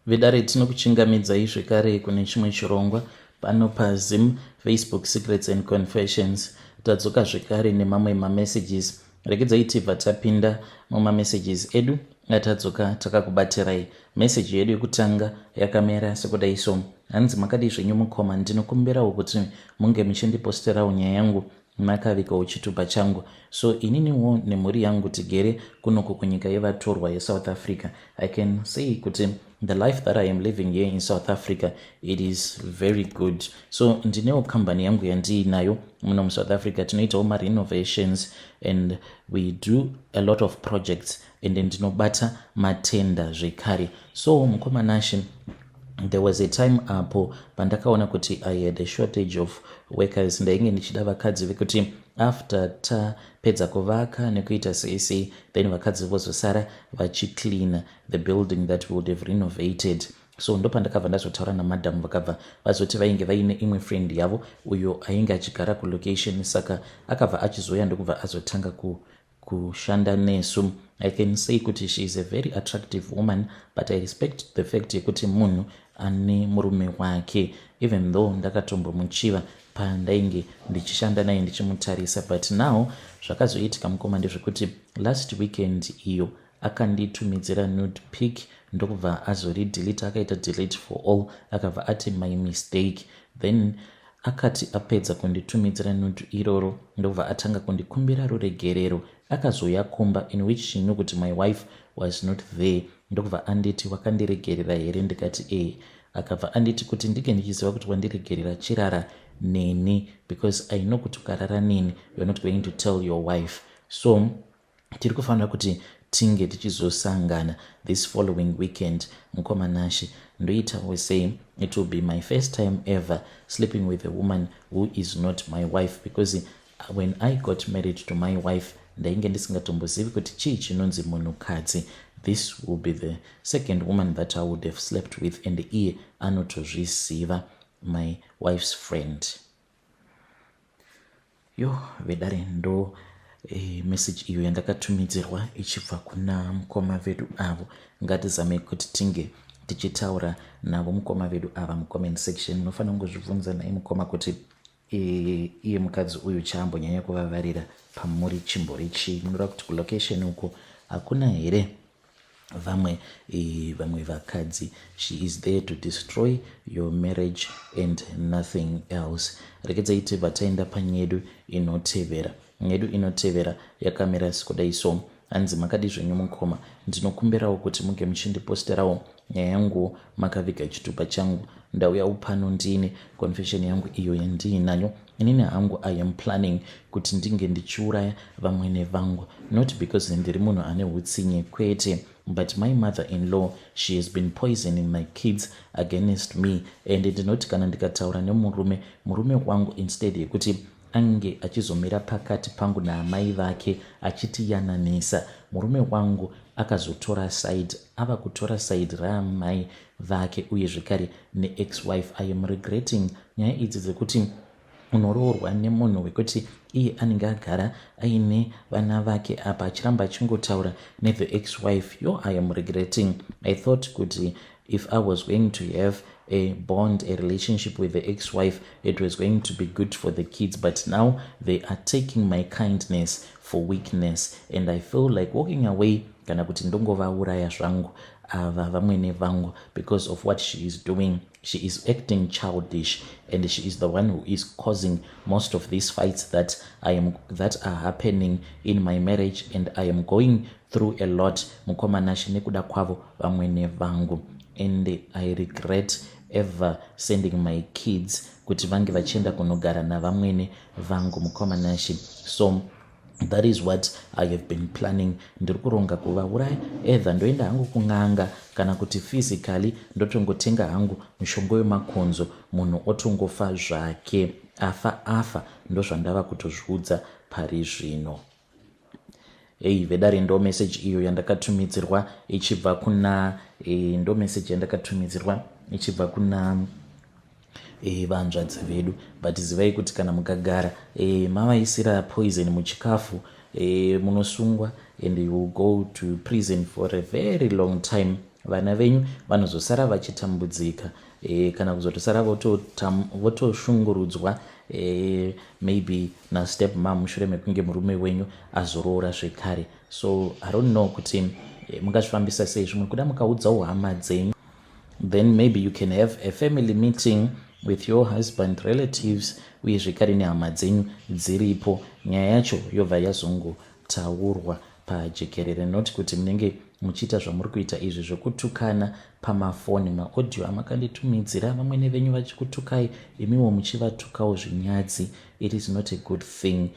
Vedare, tinokuchingamidzai zvekare kune chimwe chirongwa pano paZim Facebook Secrets and Confessions. Tadzoka zvekare nemamwe mamessages. Regedzai tibva tapinda mumamessages edu atadzoka takakubatirai. Meseji yedu yekutanga yakamira sekudai so. Hanzi, "Makadii zvenyu mukoma? Ndinokumbirawo kuti munge muchindiposterawo nyaya yangu makavigawo chitupa changu. So ininiwo nemhuri yangu tigere kunoku kunyika yevatorwa yeSouth Africa. I can say kuti the life that I am living here in South Africa, it is very good. So ndinewo kambani yangu yandiinayo muno muSouth Africa. Tinoitawo marenovations and we do a lot of projects, and ndinobata matender zvekare. So mukoma Nashe, there was a time apo pandakaona kuti I had a shortage of workers. Ndainge ndichida vakadzi vekuti after tapedza kuvaka nekuita sei sei, then vakadzi vozosara vachicleana the building that we would have renovated. So ndopandakabva ndazotaura namadhamu, vakabva vazoti vainge vaine imwe friend yavo uyo ainge achigara kulocation, saka akabva achizoya ndokubva azotanga kushanda nesu. I can say kuti she is a very attractive woman, but I respect the fact yekuti munhu ane murume wake, even though ndakatombomuchiva pandainge ndichishanda naye ndichimutarisa. But now zvakazoitika, mukoma, ndezvekuti last weekend iyo akanditumidzira nude pic, ndokubva azoridelete. Akaita delete for all, akabva ati, "My mistake." Then akati apedza kunditumidzira nude iroro, ndokubva atanga kundikumbira ruregerero. Akazouya kumba, in which she knew kuti my wife was not there, ndokubva anditi, "Wakandiregerera here?" Ndikati, "E." Akabva anditi, "Kuti ndinge ndichiziva kuti wandiregerera, chirara neni, because I know kuti ukarara neni, you are not going to tell your wife. So tiri kufanira kuti tinge tichizosangana this following weekend. Mukoma Nashe, ndoitawo sei? It will be my first time ever sleeping with a woman who is not my wife, because when I got married to my wife, ndainge ndisingatombozivi kuti chii chinonzi munhukadzi. This will be the second woman that I would have slept with, and iye anotozviziva, my wife's friend." Yo, vedare, ndo message iyo yandakatumidzirwa ichibva kuna mukoma vedu avo. Ngatizamei kuti tinge tichitaura navo mukoma vedu ava mucomment section. Munofanira kungozvibvunza nai mukoma kuti iye mukadzi uyu chaambonyanya kuvavarira pamuri chimbori chii? Munoda kuti kulocation uko hakuna here vamwe vakadzi? She is there to destroy your marriage and nothing else. Rekedzai tibva taenda panyedu inotevera. Nyedu inotevera yakamira sekudai so. Hanzi, "Makadi zvenyu mukoma? Ndinokumbirawo kuti munge muchindiposterawo nyaya yangu makaviga chitupa changu. Ndauyawo pano ndiine confession yangu iyo yandiinayo. Inini hangu I am planning kuti ndinge ndichiuraya vamwene vangu, not because ndiri munhu ane utsinye, kwete, but my mother in law, she has been poisoning my kids against me, and ndinoti kana ndikataura nemurume, murume wangu, instead yekuti ange achizomira pakati pangu naamai vake achitiyananisa, murume wangu akazotora side, ava kutora side raamai vake uye zvekare neex wife. I am regretting nyaya idzi dzekuti unoroorwa nemunhu wekuti iye anenge agara aine vana vake, apa achiramba achingotaura nethe ex wife. Yo, I am regretting. I thought kuti if I was going to have a bond, a relationship with the ex-wife, it was going to be good for the kids, but now they are taking my kindness for weakness, and I feel like walking away kana kuti ndongovauraya zvangu ava vamwene vangu because of what she is doing. She is acting childish, and she is the one who is causing most of these fights that are happening in my marriage, and I am going through a lot, mukoma Nashe, nekuda kwavo vamwene vangu, and I regret ever sending my kids kuti vange vachienda kunogara navamwene vangu, mukoma Nashe. So that is what I have been planning. Ndiri kuronga kuvauraya. Either ndoenda hangu kun'anga kana kuti physically ndotongotenga hangu mushonga wemakonzo, munhu otongofa zvake. Afa afa, ndozvandava kutozviudza pari zvino." Ei, vedare, ndo message iyo yandakatumidzirwa ichibva kuna ndo message yandakatumidzirwa ichibva kuna vanzvadzi vedu. But zivai kuti kana mukagara mavaisira poison muchikafu, munosungwa and you will go to prison for a very long time. Vana venyu vanozosara vachitambudzika kana kuzotosara votoshungurudzwa maybe nastep mom mushure mekunge murume wenyu azoroora zvekare. So I don't know kuti mungazvifambisa sei. Zvimwe kuda mukaudzawo hama dzenyu, then maybe you can have a family meeting with your husband relatives, uye zvekare nehama dzenyu dziripo. Nyaya yacho yobva yazongotaurwa pajekerere, not kuti munenge muchiita zvamuri kuita izvi zvekutukana pamafoni, maaudio amakanditumidzira, vamwene venyu vachikutukai, imiwo muchivatukawo zvinyadzi. It is not a good thing.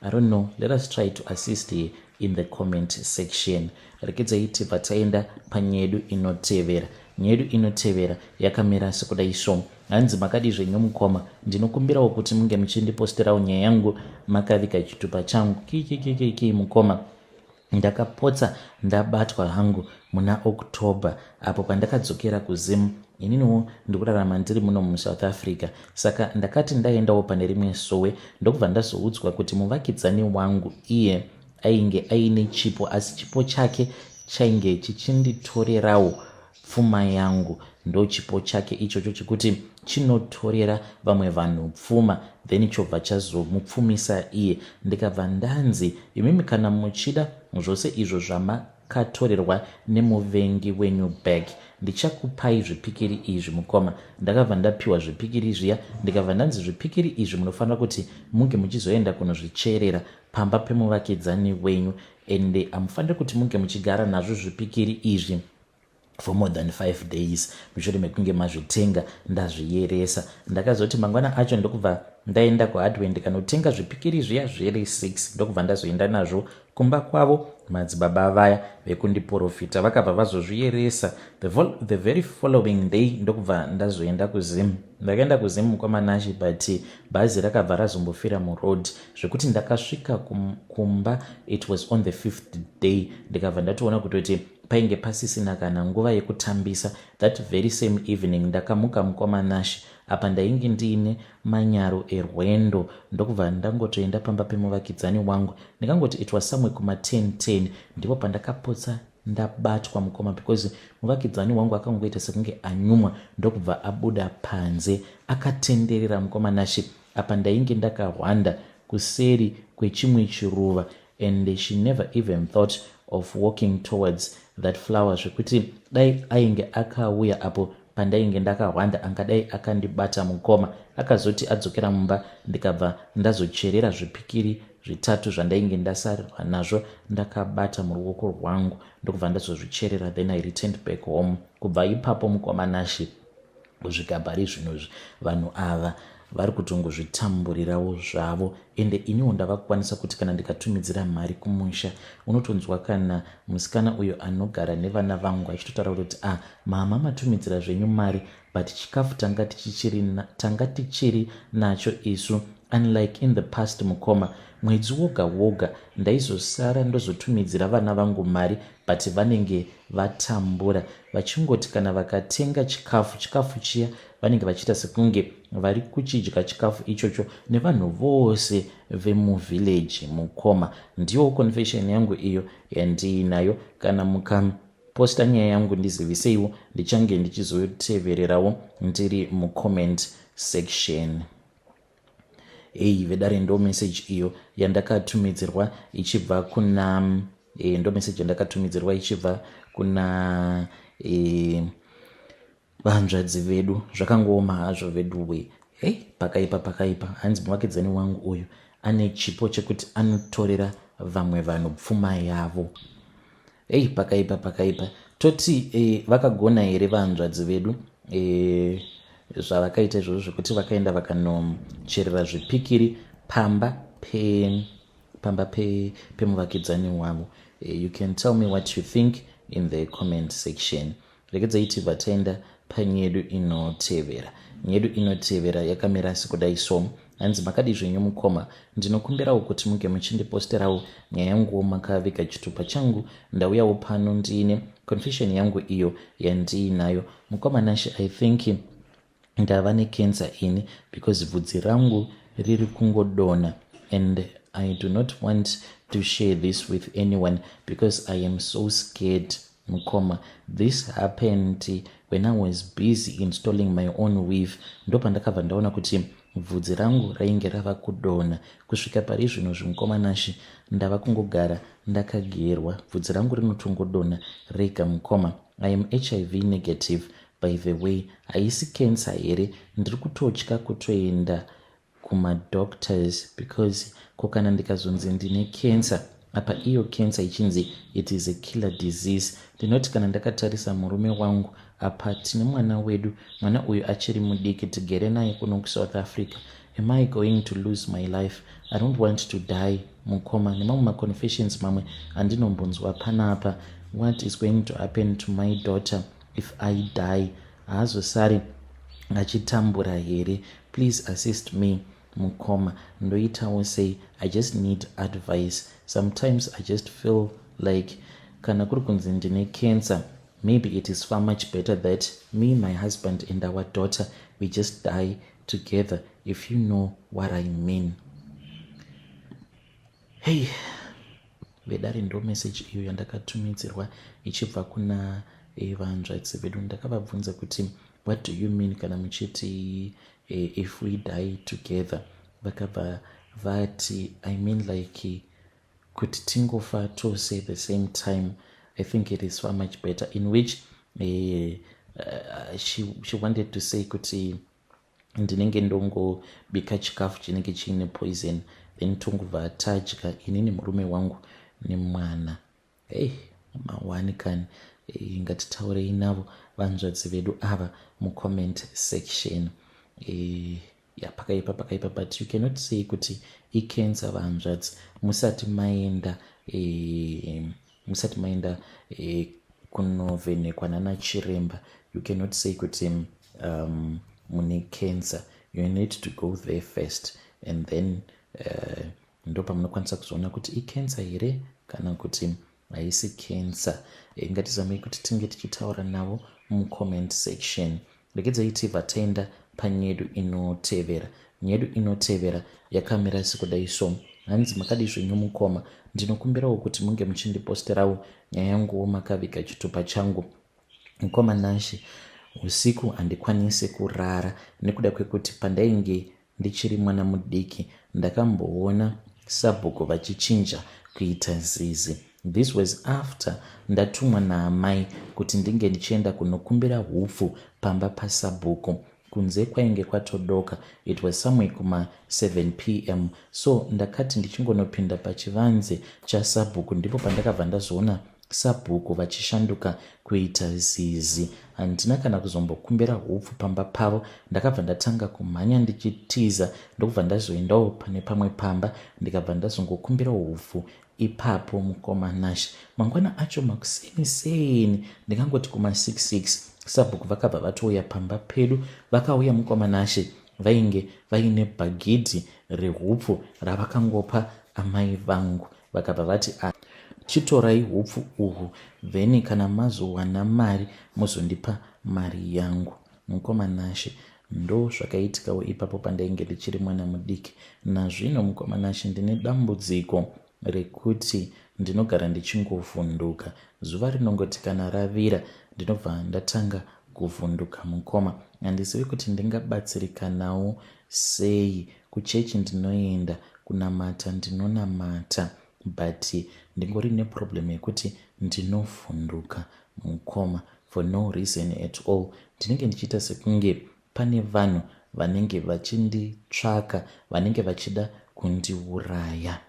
I don't know, let us try to assist here in the comment section. Rekedzai tibva taenda panyedu inotevera. Nyedu inotevera yakamira sekudai so. Hanzi, "Makadi zvenyu mukoma? Ndinokumbirawo kuti munge muchindiposterawo nyaya yangu makavika chitupa changu. Kikikikiki mukoma, ndakapotsa ndabatwa hangu muna October apo pandakadzokera kuZim. Ininiwo ndikurarama ndiri muno muSouth Africa, saka ndakati ndaendawo pane rimwe sowe, ndokubva ndazoudzwa kuti muvakidzani wangu iye ainge aine chipo, asi chipo chake chainge chichinditorerawo pfuma yangu. Ndo chipo chake ichocho chekuti chinotorera vamwe vanhu pfuma, then chobva chazomupfumisa iye. Ndikabva ndanzi, imimi kana muchida zvose izvo zvamakatorerwa nemuvengi wenyu back, ndichakupai zvipikiri izvi mukoma. Ndakabva ndapiwa zvipikiri zviya, ndikabva ndanzi zvipikiri izvi munofanira kuti munge muchizoenda kunozvicherera pamba pemuvakidzani wenyu, ende hamufaniri kuti munge muchigara nazvo zvipikiri izvi for more than 5 days mushure mekunge mazvitenga. Ndazviyeresa. Ndakazoti mangwana acho ndokubva ndaenda kuhardware, ndikanotenga zvipikiri zviya zviri 6, ndokubva ndazoenda nazvo kumba kwavo. Madzibaba vaya vekundiprofita vakabva vazozviyeresa the very following day. Ndokubva ndazoenda kuZim. Ndakaenda kuZim, mukoma Nashe, but bhazi rakabva razombofira muroad, zvekuti ndakasvika kumba it was on the fifth day. Ndikabva ndatoona kutoti painge pasisina kana nguva yekutambisa. That very same evening ndakamuka, mukoma Nashe, apa ndainge ndiine manyaro erwendo, ndokubva ndangotoenda pamba pemuvakidzani wangu. Ndingangoti it was somewhere kuma10 10, ndipo pandakapotsa ndabatwa, mukoma, because muvakidzani wangu akangoita sekunge anyumwa, ndokubva abuda panze akatenderera. Mukoma Nashe, apa ndainge ndakahwanda kuseri kwechimwe chiruva, and she never even thought of walking towards that flower, zvekuti dai ainge akauya apo pandainge ndakahwanda, angadai akandibata, mukoma. Akazoti adzokera mumba, ndikabva ndazocherera zvipikiri zvitatu zvandainge ndasarwa nazvo ndakabata muruoko rwangu, ndokubva ndazozvicherera. Then I returned back home. Kubva ipapo, mukoma Nashe, kusvika pari zvinozvi, vanhu ava vari kutongozvitamburirawo zvavo. Ende iniwo ndava kukwanisa kuti kana ndikatumidzira mari kumusha, unotonzwa kana musikana uyo anogara nevana vangu achitotaura kuti, 'Ah, mama, matumidzira zvenyu mari, but chikafu tanga tichiri nacho isu.' Unlike in the past, mukoma, mwedzi woga woga ndaizosara ndozotumidzira vana vangu mari, but vanenge vatambura, vachingoti kana vakatenga chikafu, chikafu chiya vanenge vachiita sekunge vari kuchidya chikafu ichocho nevanhu vose vemuvillage. Mukoma, ndiwo confession yangu iyo yandiinayo. Kana mukaposta nyaya yangu, ndiziviseiwo, ndichange ndichizotevererawo ndiri mucomment section." Ei vedare, ndo message iyo yandakatumidzirwa ichibva kuna ndo message yandakatumidzirwa ichibva kuna vanzvadzi vedu. Zvakangooma hazvo veduwe. Hei, pakaipa, pakaipa. Hanzi muvakidzani wangu uyu ane chipo chekuti anotorera vamwe vanhu pfuma yavo. Ei, pakaipa, pakaipa. Toti vakagona here vanzvadzi vedu zvavakaita izvozvo, zvekuti vakaenda vakanocherera zvipikiri pamba pemuvakidzani wavo? You can tell me what you think in the comment section. Regedzai tibva taenda panyedu inotevera. Nyedu inotevera yakamira sekudai so. Hanzi, "Makadi zvenyu mukoma? Ndinokumbirawo kuti munge muchindiposterawo nyaya yanguwo makaviga chitupa changu. Ndauyawo pano ndiine confession yangu iyo yandiinayo. Mukoma Nashe, I think ndava necancer ini, because bvudzi rangu riri kungodonha, and I do not want to share this with anyone because I am so scared. Mukoma, this happened when I was busy installing my own weave. Ndopandakabva ndaona kuti bvudzi rangu rainge rava kudonha. Kusvika pari zvino zvimukoma Nashe, ndava kungogara ndakagerwa. Bvudzi rangu rinotongodonha rega mukoma. I am HIV negative by the way. Haisi cancer here? Ndiri kutotya kutoenda kumadoctors because ko kana ndikazonzi ndine cancer, apa iyo cancer ichinzi it is a killer disease? Ndinoti kana ndakatarisa murume wangu, apa tine mwana wedu, mwana uyu achiri mudiki, tigere naye kuno kuSouth Africa. Am I going to lose my life? I don't want to die, mukoma. Nemamwe maconfessions mamwe andinombonzwa panapa. What is going to happen to my daughter if I die? Haazosari achitambura here? Please assist me, mukoma. Ndoitawo sei? I just need advice. Sometimes I just feel like kana kuri kunzi ndine cancer, maybe it is far much better that me, my husband and our daughter, we just die together, if you know what I mean. Hey vedare, ndo message iyo yandakatumidzirwa ichibva kuna vanzvadzi vedu. Ndakavabvunza kuti, "What do you mean kana muchiti if we die together?" Vakabva vati, "I mean like kuti tingofa tose the same time. I think it is far much better," in which she wanted to say kuti ndinenge ndongobika chikafu chinenge chiine poison, then tongobva tadya inini, murume wangu nemwana. Hei, mawani kani. Ngatitaurei navo vanzvadzi vedu ava mucomment section. Ya, pakaipa, pakaipa. But you cannot say kuti icancer, vanzvadzi, musati maenda kunovhenekwa nana chiremba. You cannot say kuti mune cancer. You need to go there first and then ndo pamunokwanisa kuzoona kuti icancer here kana kuti haisi cancer. Ngatizamei kuti tinge tichitaura navo mucomment section. Regedzai tibva taenda panyedu inotevera. Nyedu inotevera yakamira sekudai so. Hanzi, "Makadi zvenyu mukoma? Ndinokumbirawo kuti munge muchindiposterawo nyaya yanguwo makaviga chitupa changu. Mukoma Nashe, usiku handikwanisi kurara nekuda kwekuti pandainge ndichiri mwana mudiki ndakamboona sabhuku vachichinja kuita zizi. This was after ndatumwa naamai kuti ndinge ndichienda kunokumbira hupfu pamba pasabhuku. Kunze kwainge kwatodoka, it was somewhere kuma7 p.m. So ndakati ndichingonopinda pachivanze chasabhuku, ndipo pandakabva ndazoona sabhuku vachishanduka kuita zizi. Handina kana kuzombokumbira hupfu pamba pavo. Ndakabva ndatanga kumhanya ndichitiza, ndokubva ndazoendawo pane pamwe pamba, ndikabva ndazongokumbirawo hupfu ipapo. Mukoma Nashe, mangwana acho makuseni seni, ndingangoti kuma66, sabhuku vakabva vatouya pamba pedu. Vakauya, mukoma Nashe, vainge vaine bhagidhi rehupfu ravakangopa amai vangu. Vakabva vati, 'Chitorai hupfu uhu, then kana mazowana mari muzondipa mari yangu.' Mukoma Nashe, ndo zvakaitikawo ipapo pandainge ndichiri mwana mudiki. Nazvino, mukoma Nashe, ndine dambudziko rekuti ndinogara ndichingovhunduka. Zuva rinongoti kana ravira, ndinobva ndatanga kuvhunduka. Mukoma, handizivi kuti ndingabatsirikanawo sei. Kuchechi ndinoenda, kunamata ndinonamata, but ndingori neproblem yekuti ndinovhunduka, mukoma, for no reason at all. Ndinenge ndichiita sekunge pane vanhu vanenge vachinditsvaka, vanenge vachida kundiuraya."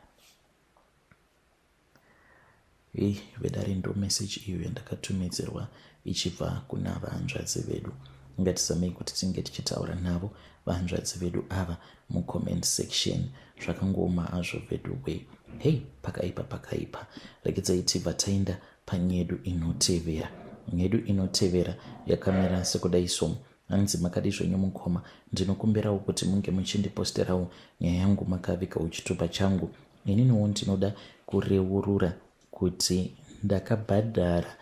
Hei vedare, ndo message iyo yandakatumidzirwa ichibva kuna vanzvadzi vedu. Ngatizamei kuti tinge tichitaura navo vanzvadzi vedu ava mucomment section. Zvakangooma hazvo vedu we. Hei, pakaipa, pakaipa. Regedzai tibva taenda panyedu inotevera. Nyedu inotevera yakamira sekudai so. Hanzi, "Makadi zvenyu mukoma? Ndinokumbirawo kuti munge muchindiposterawo nyaya yangu makavigawo chitupa changu. Ininiwo ndinoda kureurura kuti ndakabhadhara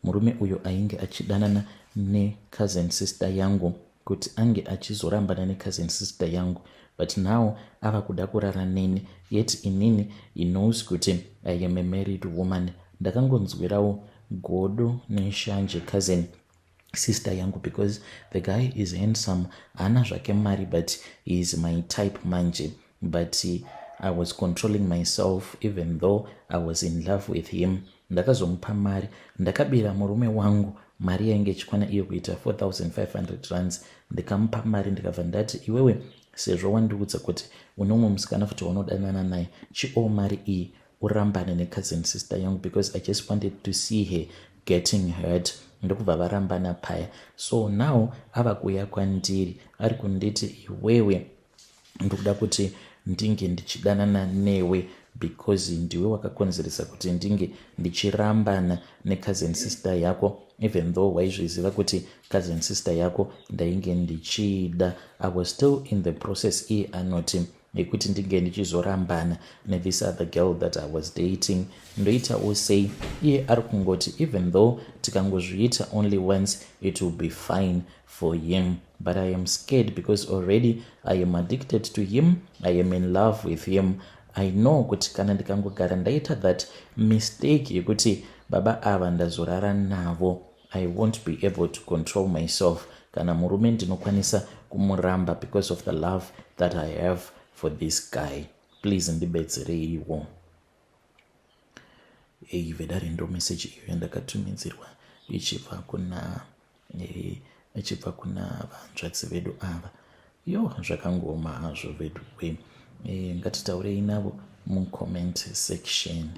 murume uyo ainge achidanana necousin sister yangu kuti ange achizorambana necousin sister yangu, but now ava kuda kurara neni, yet inini he knows kuti I am a married woman. Ndakangonzwirawo godo neshanje cousin sister yangu because the guy is handsome, haana zvake mari, but he is my type manje. But I was controlling myself even though I was in love with him. Ndakazomupa mari, ndakabira murume wangu mari yainge ichikwana iyo kuita 4500 rands. Ndikamupa mari, ndikabva ndati, "Iwewe, sezvo wandiudza kuti une umwe musikana futi waunodanana naye, chioo mari iyi urambane necousin sister yangu," because I just wanted to see her getting hurt. Ndokubva varambana paya. So now ava kuuya kwandiri, ari kunditi, "Iwewe, ndikuda kuti ndinge ndichidanana newe because ndiwe wakakonzeresa kuti ndinge ndichirambana necousin sister yako, even though waizviziva kuti cousin sister yako ndainge ndichida. I was still in the process," iye anoti, "yekuti ndinge ndichizorambana nethis other girl that I was dating. Ndoitawo sei?" Iye ari kungoti even though tikangozviita only once, it will be fine for him. But I am scared because already I am addicted to him. I am in love with him. I know kuti kana ndikangogara ndaita that mistake yekuti baba ava ndazorara navo, I won't be able to control myself. Kana murume ndinokwanisa kumuramba because of the love that I have for this guy. Please ndibetsereiwo." Ei, vedare, ndo meseji iyo yandakatumidzirwa ichibva kuna vanzvadzi vedu ava. Yo, zvakangoma hazvo vedu we. Ngatitaurei navo mucomment section.